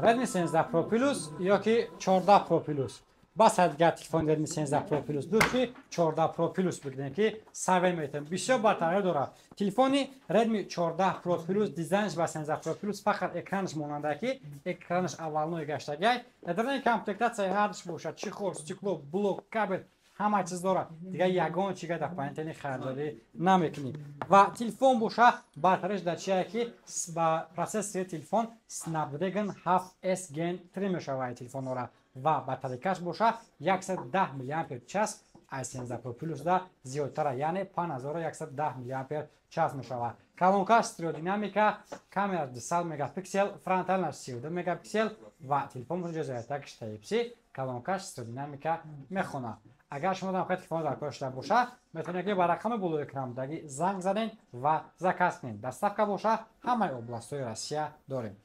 Redmi 13 Pro Plus ёки 14 Pro Plus. Бас дигар телефони Redmi 13 Pro Plus лучше 14 Pro Plus бигирем, ки совет метавонем. Бисёр бартарӣ дорад. Телефони Redmi 14 Pro Plus дизайнш ба 13 Pro Plus фақат экранаш монанда, ки экранаш аввалной гаштагай. Дар комплектатсияи ҳардуш бошад, чехол, стекло, блок, кабел, ҳама чиз дорад. Дигар ягон чига дополнительный харидорӣ намекунӣ. Ва телефон боша, бартариш дар чие, ки ба процессори телефон Snapdragon 7S Gen 3 мешавад телефонора ва батарейкаш боша 110 мАч, аз 13 Pro Plus да зиёдтара, яъне 5110 мАч мешавад. Колонкаш стереодинамика, камера 200 мегапиксел, фронтальнаш 32 мегапиксел ва телефон ҷозаятакш Type-C, колонкаш стереодинамика мехонад. Агар шумо дар телефон дар кор шуда боша, метавонед, ки ба рақами болои экран занг занед ва заказ кунед. Доставка боша, ҳамаи областҳои Россия дорем.